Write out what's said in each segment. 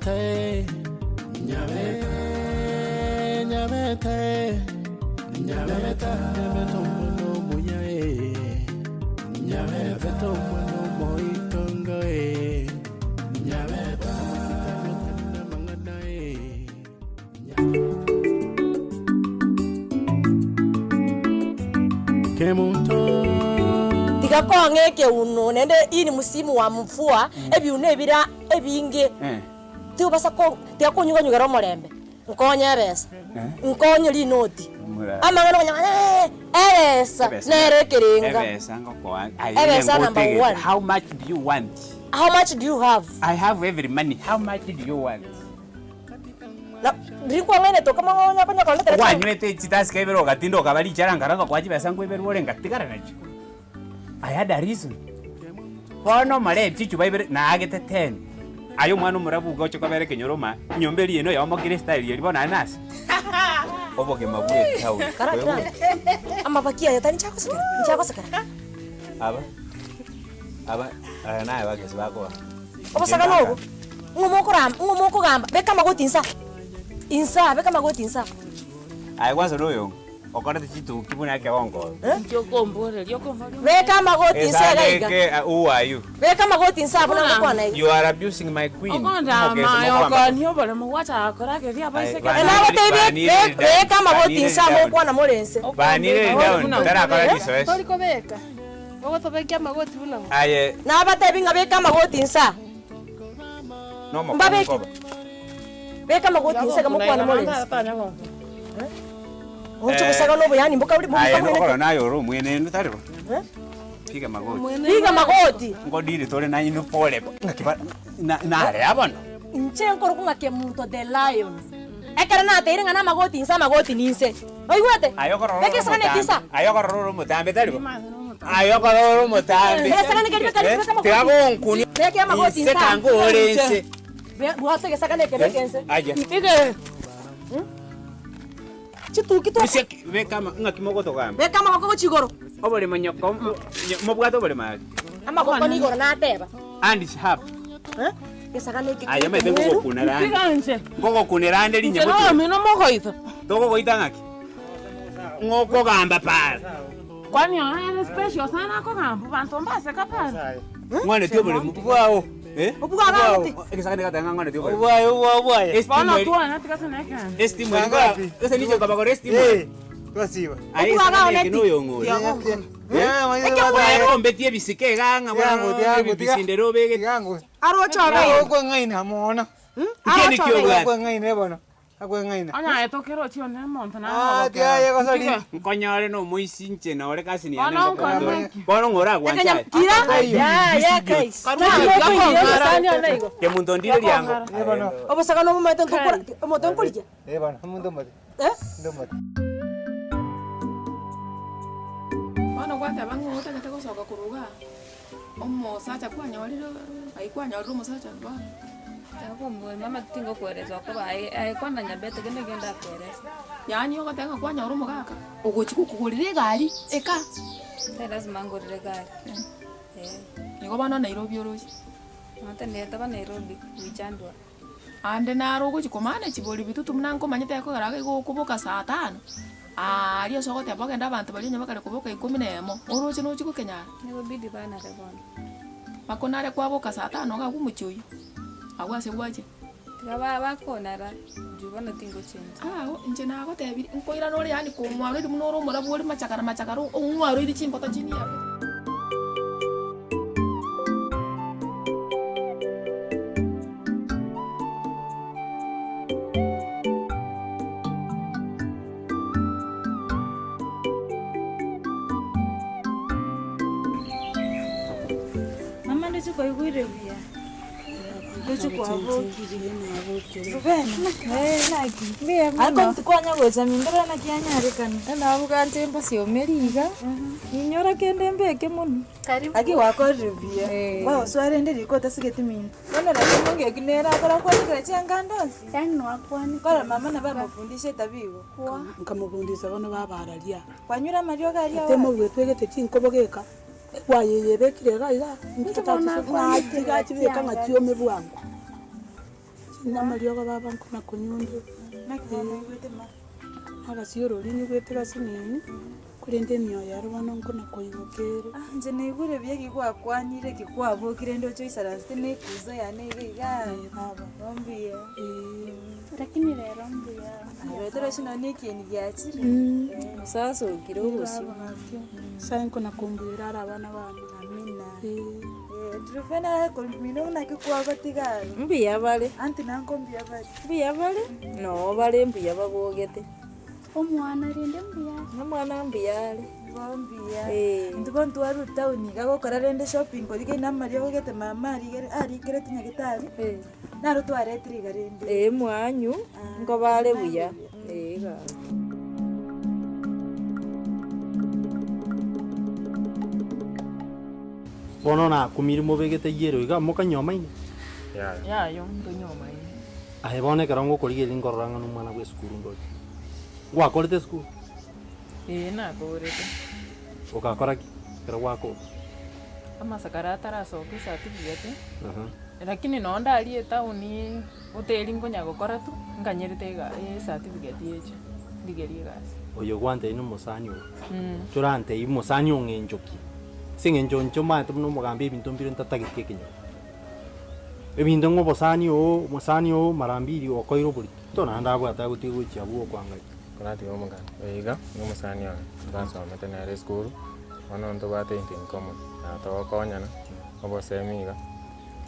Nyabete eh, Nyabete eh, Nyabete eh, Nyabete Nyabete omwana omuya eh, Nyabete omwana omoitongo eh, Nyabete amasikani otari namang'ana eh, Kemunto. Tiga kong'a ekeuno, naende hii ni msimu wa mvua, ebiuno ebire ebinge, tibasa ko tiga konyuganyugera omorembe, nkonye ebesa, nkonye rinoti, amang'ana okonyora ng'a ebesa nere ekerenga. Ebesa ngokoa aye Ebesa number ngotege. one. How much do you want? How much do you have? I have every money. How much do you want? Na riria kwang'ainete okamang'onya konya kondetera chianga. Kwanywete chitasika ibere ogatinda okaba richara nkara ngokoa chibesa nkoiberwe ore ngatigara nachio. I had a reason. Bono omorembe chichuba ibere naagete ten. Aye omwana omorabu iga oche kobera ekenyoro oma enyomba eria eye noyomokire estyle eria bono aye nase obogima bwa etown. Kara kera amabaki aya tari nchagosekera nchagosekera. Aba aba aya naye bagesi bakoa. Obosagani obo, ng'o mokorama, ng'o mokogamba, beka amagoti inse aa, inse aa, beka amagoti inse aa. Aye kwanza noyong'o okorete chituki buna ekegongo. Inki okomboreria okomboria Beka amagoti inse iga iga. Esande who are you? Beka amagoti inse abwo nagokwana iga. You are abusing my queen. Okondaama aye okoonia oboremo gwachaka korageria abaiseke Aye, Nagotebi, Banire beka amagoti down. inse aa mokwana more inse. Banire down, tarakora risoesi. Tori kobeka. Ogotobekia amagoti buna ng'o? Aye. Nabatebi ng'a beka amagoti inse aa. Nomokongu Mbabeke. koba. Beka amagoti inse iga mokwane more inse. Oche gosaga nobo yaani mboka buri Aye mboka bwene nokora naye ore omwenenu tari bo? Piga magoti. Piga magoti. Nkodiri tore nainwe pole po ng'aki ba na narea bono. Inche nkorokwa ng'a Kemunto the lion. Ekero nateire ng'a namagoti inse amagoti ninse. Oigwete? Aye okorora Beka ore esagane eke inse omotambe, aa. aye okorora ore omotambe tari bo? Aye okorora ore omotambe. Esagane keria beka Eh, beka amagoti. tiga gonkunia Beka amagoti inse inse aa. kanga ore inse. Be- Bwata egesagane eke beka inse. Aye. Ige. Chituki to. Rusia ki- beka ama ng'aki mogotogamba. Beka amagoko gochia igoro. Oboremo nyoko mobwate oboremo aria. Amagoko nigoro nateba. Hands up. Eh? Gesagane eke Aye omanyete kemweru. ngogokunera ande. Tiga inche. Ngogokunera ande Inche rinya motwe. nomino mogoita. Togogoita ng'aki? Ng'okogamba para. Kwani oyo ere special sana akogamba banto mbaseka para. Ng'wanetie oboremo bwao. Eh? Obwao gati. Egesagane gateba ng'a ng'wanetie oboremo. Obwaye obwao obwaye. Estima Bono eri- twana tiga ase nekende. estima eri bara- gose ninche nkabagora estima. Eh, twasiba. Aye Obwao esagane eke gati. noyong'ore. Eh, Ombetie ebisike iga ng'a Tiango, bono tiango, tiga. ebisindero obegete. Tiango. Aroche obe. Okweng'aina mono. Ekieni Aroche obe. kiobwate. Okweng'aina bono. Akweng'aina. Onye aye tokerochi one omonto Ah, tiaye gosori. Nkonyore nomoisi inche nore cousin yane Bono ngokora nkore. Bono ng'o oragwanche aye? Kira. Ya, ya, kai. Kemunto ndire riango. Eh, bono. Obosagane omomanyete ntokora omonto nkorigia. Eh, bono, omonto omote. Eh? Omonto omote. Bono gwateba ng'a otagete gosoka korwa igaa, omosacha kwanyorire aye kwanyorire omosacha bono. Akomboria mama tingokoeresa okoba aye aye kwana nyabete kende ekio ndakoeresa. Yaani ogoteba ng'a kwanyora omogaka, ogochi gokogorera egari eka. Tari lazima ngorere egari, eh. Igo bono Nairobi oroche. Nonye taba Nairobi, gwichandwa. Ande naro ogochi komana chibori bitutu buna nkomanyete ekogera iga igo okoboka saa tano, aaria ase ogoteba ogende abanto baria onye bakare koboka ikomi na emo, oroche nochi gokenyara. Negobidi banare bono. Bakonare kwaboka saa tano iga abwo omochie oyio, abwo ase gwachia. Tiga ba bakonara, juu bono tingochenji. Aa inche nagotebirie, nkoirana ore yaani kong'waroiri buna ore omorabu ore machakara machakara ong'waroiri chinkoto chinia. Mama ndoche kwaigwire buya, ndoche kwabokire. Rubena, eh naki? Mbuya mono. Ariko tikwanya gocha minto bono naki anyarekana. Nabugante mbasiome iga, ninyora kende mbeke monwe. Karibu. Aki gwakorire buya, gwagoswa rende riko otasigeti minto. Bono naki omongeki nere akora kwanekera chianga ande onsi. Yaani nwakwanete. Kore mama nabo amofundisha etabi igo. Nkamobundisa bono babararia. Kwanyure amariogo aria Ate mobuetwegete chinkobo geka, egwaya eye ebekire iga iga, inche tachibeka ng'a chiome bwango. Amariogo baba nkona konywa onde. Naki bono oigwete ma? Agasiorori nyigwete gasinini, korende emioyo ero bono nkona koigoka ere. Ah, inche naigure buya eki gwakwanire eki kwabokire ndoche oisaransete na ekusa yane iga igaa. Eh baba. Bo mbuya. Eh. Lakini rero mbuya. Aye torochi nonye na ekieni giachire. Osasokire obosio. Nyasaye nkona kombuera are abana bane. Amina. Eh. Eh, Truphena mino naki kwabatiga aro? Mbuya bare. Aunty nanko mbuya bare. Mbuya bare, noo bare mbuya babogete. Omwana rende mbuya are. Omwana mbuya are. Bo mbuya. Eh. Intwe bono twarure town iga gokora rende shopping koria kei namariogo gete mama arigere arikerete nyagetari, naro twaretire iga rende. Eh mwanyu, nkobare buya, eh gaki. Bono nakumire mobegete yero iga mokanyomaine? Yaya. Yaya ntonyuomaine. Aye bono ekero ngokorigereria nkorora ng'a nomwana bwa esukuru ndoche. Ngwakorete esukuru? Ee nakorete. Ogakora ki ekero gwakora? Amasakara atarasoka ecertificate, lakini nonye ndaria etown hoteli nkonya gokora tu, nkanyerete ega ecertificate eche, ndigerie egasi. Oyo gwantebia na omosani oyo, torantebie omosani ong'encho ki? Ase eng'encho inche omanyete buna omogambi ebinto mbire ntatageti ekenyoro. Ebinto ng'a obosani oo, omosani oo mara mbiri okoire oborito, to naende abwate agotiga gochia abwo okoangaika. Koratiga omoganda oyo iga, na omosani one, twasomete nere esukuru, bono ntobwate into in common, na togokonyana, obosemi iga,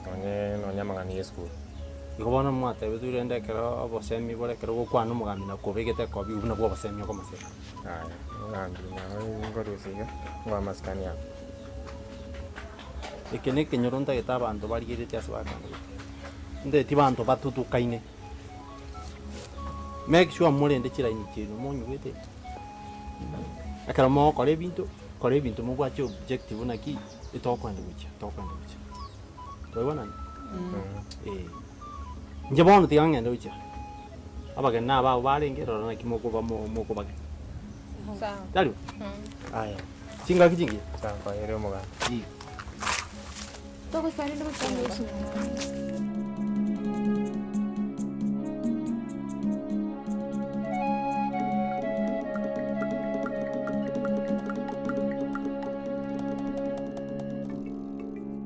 nonye nonye amang'ana ya esukuru. Igo bono mwatebetwe rende ekero obosemi bore ekero ogokwana omogambi na kobegete ekobi buna bwa obosemi okomosemi. Yaya, omogambi nabo nkorusia iga, ngoa amasikani abo. Eke na ekenyoro ntagete abanto barigereretie ase bakandete. Ntagete abanto batutukaine. Make sure morende chilaini chiaino monyigwete. Ekero mogokora ebinto, kora ebinto mobwate objective naki etokoenda gochia, tokoenda gochia. Twaigwanani? Eh. Inche bono tiga ng'ende gochia, abageni nabo abwo barenge rora naki mokoba mo mokobageni. Tari bo? Aya, chingaki chingiya? Sawa, kwaerire omoganda. Togosarende gochia gochia.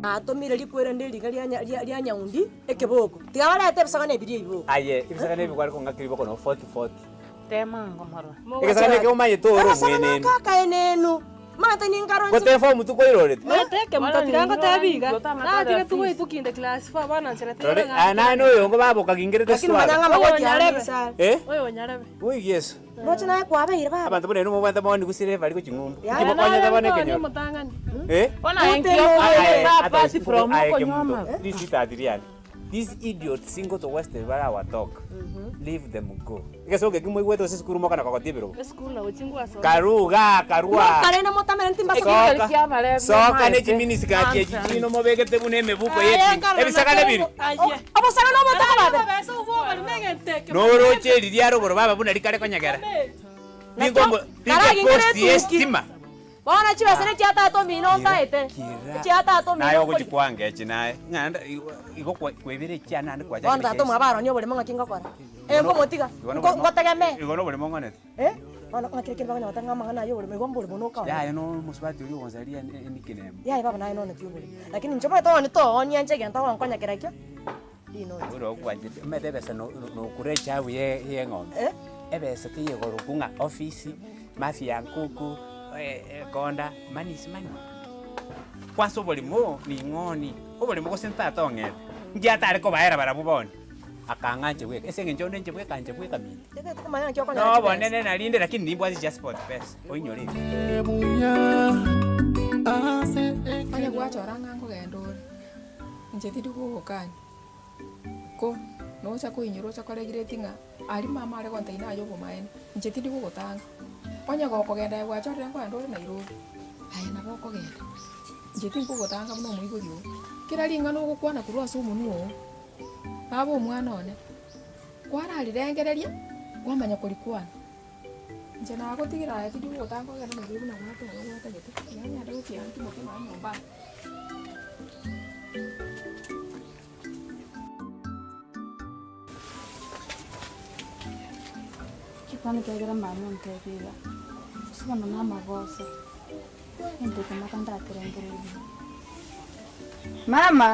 Natomire rikwerende riga ria nya ria ria nyaundi ekeboko, tiga barete ebisagane ebiria ebi boka. Aye, ebisagane ebi kware kong'akera riboko no forty forty. Tema ngomorora. Egesagane eke omanyete ore Agasagane omwenenu. aka akaenenu, omanyete ninkaronche. Gote form tukwairorete. Maete ekemoto tiga ngotebi iga, natire tugoitukinde class four bono nchera Rore, tiga aya naye noyongo babokagingerete Lakini manya swara. ng'a amagoti Oyo aya nyarebe. ninsare. Eh? Oyo nyarebe. Oi Yeso. Roche naye kwabeire baba. Abanto buna inwe mobwate maoni gusira ebari gochia ng'umbu. Yaya, Inki mokonyete bono ekenyoro? Omotang'ani. Eh? Bono aye nki okoenda apart from Aye okonywa kemunto, amaru? this is at real. These idiots single to West bara our talk. Leave them go. Egesongo eki moigwete gose esukuru mokana kogotia ebirogo. Esukuru nabo chingwasoma. Karuga karua. Mokarende motamere ntimbasa Soka. Kiabarebia Soka omanyete. ne chiminiskati echi chino mobegete buna emebuko Aye, ye nkarora ebisagane biri. Aye. Obosagane obo tokobabe. Noroche eri ria rogoro baba buna rikare konyegera. Ningo Karagingere post ye etuki. estima. Bono chibesa ne chia tata omino otaete. Chia tata omino. Naye ogochikwanga echi naye. Ng'a naende igo kwebire echiane naende kwachakire Bono tata omwabo aronie oboremo ng'aki ngokora. Eh nkomotiga. Igo noboremo- Ngotegemee. Igo noboremo ong'onete. Eh, bono ng'aki ekero bakonya goteba ng'a amang'ana aya oboremo igo mboremo nokaonia. Yaya no omosubati oria ogonsaria nickname. Yaya baba naye noneti oboremo. Lakini inche omanyete onye toonia inche egento ogonkonya kerekio, rinoti. Ore ogwanchete, omanyete ebesa no- no- nokura echabu ye ye eng'ombe. Eh? Ebesa teyegorokwa ng'a ofisi, mafia ya nkuku, ekonda, money is money. Kwanza oboremo ning'oni, oboremo gose ntata ong'ete, nki atare kobaera barabwo bono, akang'a inche bweka, ase eng'encho onde inche bweka inche bweka minto. Na obonene narinde lakini nimbwate chia sport pesa, oinyore ebi. Onye gwachora ng'a nkogenda ore, inche tindi kogokania, ko nocha koinyora ocha koregireti ng'a aria mama are gontebia naye obomaene, inche tindi kogotanga. Onye gokogenda aye gwachorire nkogenda ore Nairobi, aye nabo okogenda, inche tinkogotanga buna omoibori oo. Kera ring'ana ogokwana korwa ase omonwe oo, baba omwana one, kwararirengereria, kwamanya korikwana. Inche nagotigire aye tindi kogotanga ogende Nairobi buna gwateba gwatagete, tiga ngende gochia ntimoke nonya nyomba aa. Bono ekiagera mama ontebia iga, gose bono namagoso, egento eke mpaka ndakerengereria buya. Mama!